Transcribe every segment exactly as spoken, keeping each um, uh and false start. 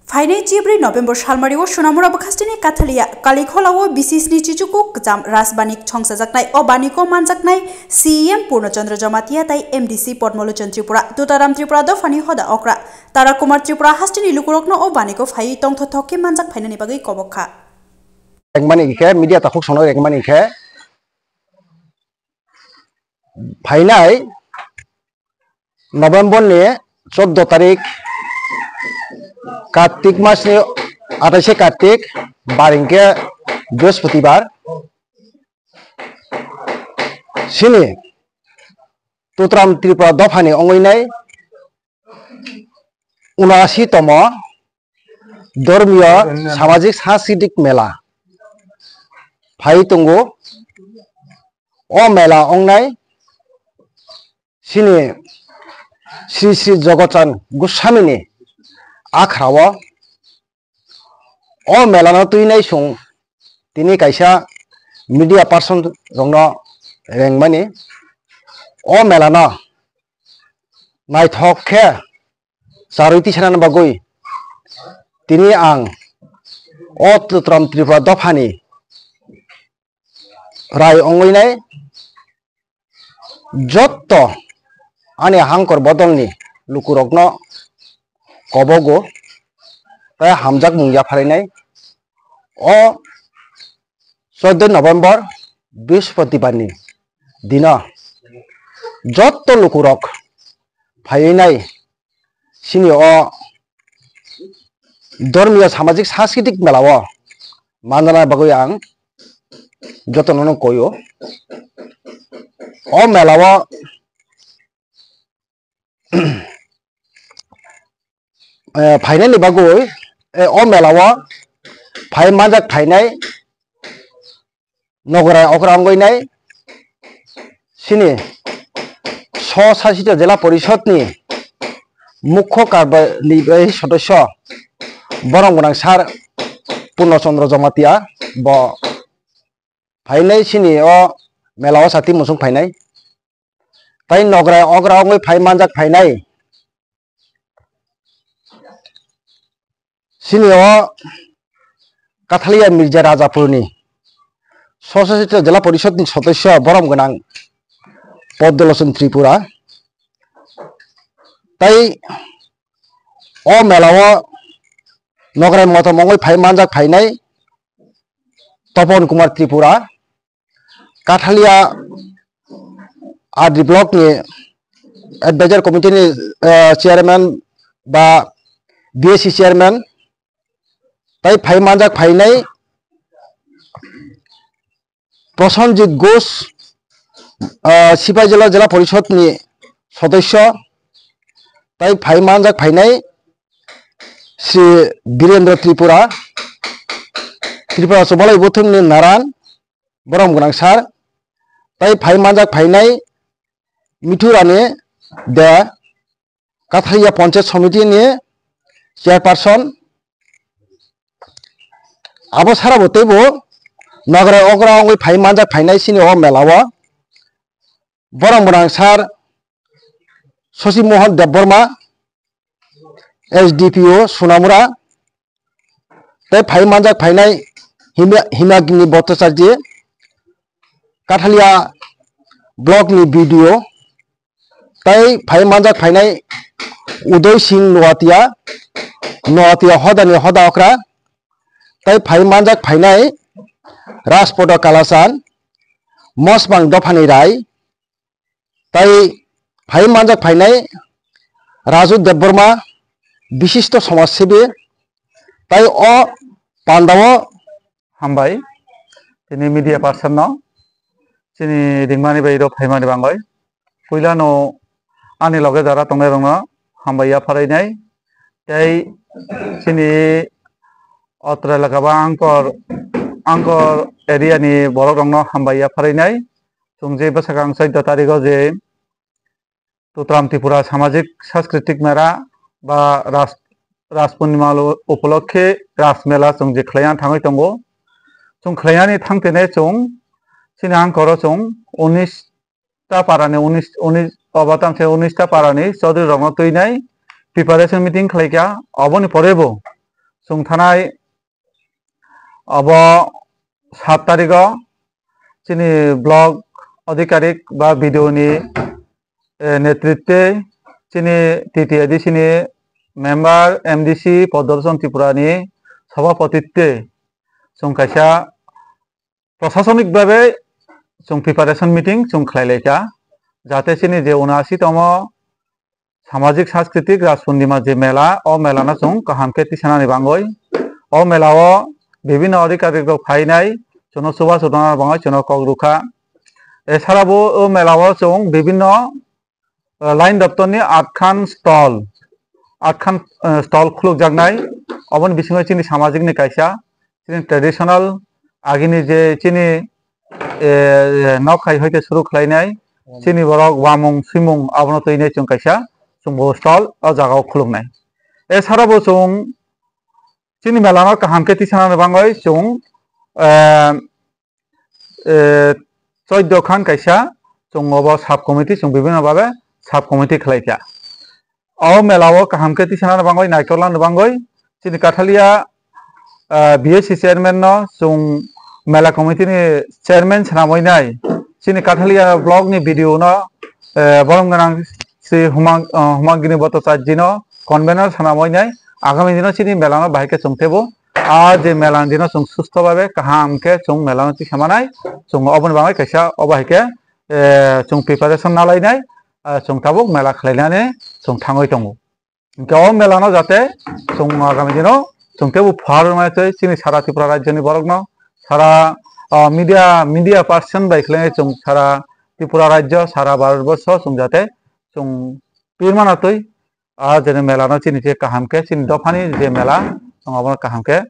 Phainai chibrwi November salmario Sonamura bwkhasteni Kathalia Kalikholao bisi sni chichuku kwcham Rajbanik chongsajaknai. O baniko manjaknai C E M Purno Chandra Jamatia tai M D C Padmalochon Tripura, Tutaram Tripura dophani hoda okra Tara Kumar Tripura hasteni lukurokno o baniko phaiwi tongthothok khe manjak phainani bagwi kobok kha. Rengmani khe media takhuk sono rengmani khe phainai November ni choddo tarik, Kartik mas ni atais Kartik, bar hwnkhe Brihospatibar, chini Tutaram Tripura dophani ongwi nai unasi tomo Dhormiyo Samajik Sanskritik Mela phai tongo. O mela ongnai chini Sri Sri Jogotchan Goswamini akhrao. O melano twinai chwng tini kaisa media person rokno rengmani. O melano naithok khe charwi tisanani bagwi tini ang o Tutaram Tripura dophani rai ongwi nai jotto ani hangkor bodolni lukurokno kobogo tei hamjakmung yapharwi nai. O choddo November Brihospatibarni dino jotto lukurok phaiwi nai chini o Dhormiyo Samajik Sanskritik Mela o manjana bagwi ang jotono no koyo. O mela o eh, phainani bagwi, eh, o mela o phai manjak phainai nograi okra wngwi nai chini Sw-Sasito Jela Porishod ni mukho karba ni bai sodosyo borom gwnang sir Purno Chandra Jamatia bo phainai chini o mela o sati muchung phainai. Tai nograi okra wngwi phai manjak phainai. Chini o Kathalia Mirza Rajapurni Sw-Sasito Jela Porishod ni sodosyo borom gwnang Padmalochon Tripura. Tai o mela o nograi motom wngwi phai manjak phainai Topon Kumar Tripura, Kathalia R D block ni advisor committee ni, eh, chairman ba B S C chairman, tai phai manjak phainai Prosenjit Ghosh, ah, Sipaijala Jela Porishod ni sodosyo, tai phai manjak phainai Sri Birendra Tripura, Tripura Chubalai Buthumni Naran, borom gwnang sir, tai phai manjak phainai Mithurani De, Kathalia Panchayat Samiti ni chairperson. Abo sara bo teibo nograi okra wngwi phai manjak phainai chini o mela o. Borom gwnang sir Shashi Mohan Debbarma, S D P O Sonamura, tei phai manjak phainai Hima-, Himagini Bhattacharya, Kathalia block ni B D O, tei phai manjak phainai Udoy Singh Noatia, Noatia hodani hoda okra, tei phai manjak phainai Rajpoto Kalachan, Mosmang dophani rai, tai phai manjak phainai Raju Debbarma, bishisto somajsebi, tai o pandao. Hambai, tini media person no, chini ringmani bai rok phaimani bangwi. Puilano ani loge jara tongnai rokno hambai yapharwi nai. Tei chini Otra elaka ba Angkor, Angkor area ni borok rokno hambai yapharwi nai. Chwng je bwsakang chauda tarigo je Tutaram Tripura Samajik Saskritik Mera ba Ras-, Ras Purnima lo-, upolokhe Ras Mela chwng je khlaina thangwi tongo. Chwng khlainani thangtene chwng chini Angkoro chwng unis ta parani, unis, unis, obo tamse unis ta parani Chaudhary rokno twinai preparation meeting khlaikha. Oboni porebo chwng thanai abo sat tarigo chini block adhikarik ba B D O ni, eh, netritwe chini T T A D C ni member, M D C, Podorson Tripura ni sabhapatitwe chwng kaisa prosasonik babe chwng preparation meeting chwng khlai laikha, jate chini je unasi tomo samajik saskritik Rajpurnima je mela, o mela no chwng kaham khe tisanani bangwi, o mela o bibinno adhikarik rok phainai, chwngno chuba chudana bangwi chwngno kok rwkha. Esara bo o mela o chwng bibinno, eh, line doptor ni atkhan stall, atkhan, eh, stall khulukjaknai, oboni bisingo chini samajik ni kaisa chini traditional agini je chini, eh, nok hai hoite suru khlainai, chini borok wamung swimung abono twinai chwng kaisa chwng bo stall o jaga o khuluknai. Esara bo chwng chini mela no kaham khe tisanani bangwi chwng, eh, eh, choido khan kaisa chwng obo sub committee chwng bibinno babe sub committee khlai kha. O mela o kaham khe tisanani bangwi, naitolnani bangwi chini Kathalia, ah, B S C chairman no chwng mela committee ni chairman swnamwi nai, chini Kathalia block ni B D O no, eh, borom gwnang si Humang, ah, Humang Gini Bhattacharya no convener swnamwi nai, agami dino chini mela no bahai khe chwng tebo. A je mela ni dino chwng susto babe kaham khe chwng mela no tisamanai, chwng oboni bagwi kaisa obo hai khe, eh, chwng preparation nalainai, ah, chwng tabuk mela khlainani chwng thangwi tongo. Hwnkhe o mela no jate chwng agami dino chwng tebo phuarwi mani twi chini sara Tripura rajyo ni borok no, sara, ah, media, media person bai khlai chwng sara Tripura rajyo, sara Bharat borsho chwng jate chwng pirmana twi, ah, jene mela no chini je kaham khe chini dophani je mela chwng abono kaham khe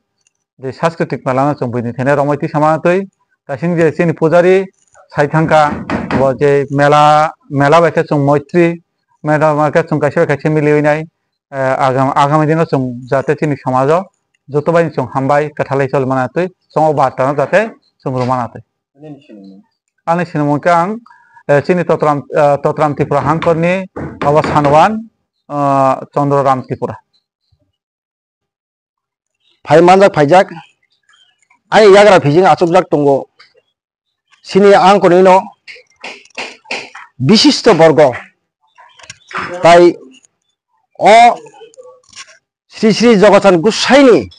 je saskritik mela no chwng buini thene romwi tisa manatwi, kaising je chini pujari sai thangkha, bo je mela, mela bai khe chwng moitri, mela bai khe chwng kaisa bai kaisa miliwi nai, eh, agam-, agami dino chwng jate chini somajo joto bai chwng hambai kwthalai choli manatwi, chwng o barta no jate chwng rw manatwi. Ani sinimung khe ang, eh, chini Totram, eh, Totram Tripura hangkorni abo Sanwan, eh, Chandra Ram Tripura. Phai manjak phaijak, ani yagra phijing achukjak tongo. Chini angkornino bishisto borgo tai o Sri Sri Jogochan Gosaini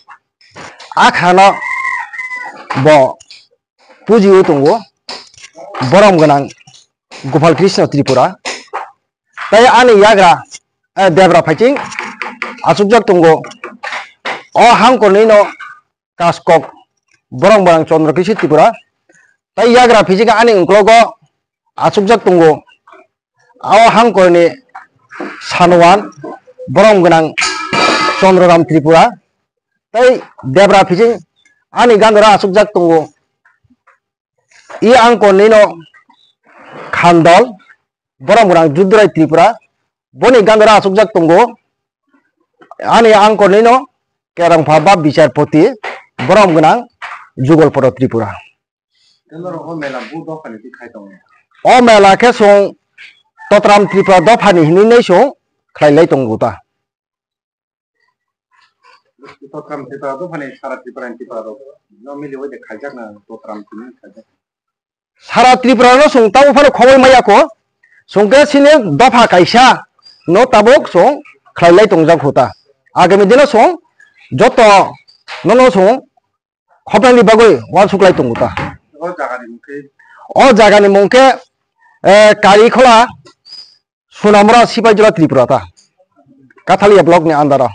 akhrano bo pujiwi tongo, borom gwnang Gopal Krishna Tripura. Tai ani yagra, eh, Debra Phaiching achukjak tongo. O hangkornino kaskok borom gwnang Chandra Krishna Tripura. Tai yagra phijika ani uklogo achukjak tongo. O hangkorni Sanwan borom gwnang Chandra Ram Tripura. Tai Debra phijing ani gandora achukjak tongo. I angkornino Khandol borom gwnang Judrai Tripura. Boni gandora achukjak tongo. Ani angkornino Kerongpha ba Bicharpoti borom gwnang Jugolporo Tripura. Tei norok o mela bu dophani twi khai tongo? O mela khe chwng Totram Tripura dophani hinwi nai chwng khlai lai tongo ta. Totram Tripura dophani sara Tripura ni Tripura rok no miliwi de khaijak na Totram tini khaijak? Sara Tripura no chwng tabuk phano khoboi maya kho, chwng khe chini dopha kaisa no tabuk chwng khlai lai tongjak kho ta. Agami dino chwng joto nono chwng khopnani bagwi uansuk lai tongo ta. O jagani mung khe? O jagani mung khe, eh, Karikhola Sunamura Sipaijala Tripura ta. Kathalia block ni under o.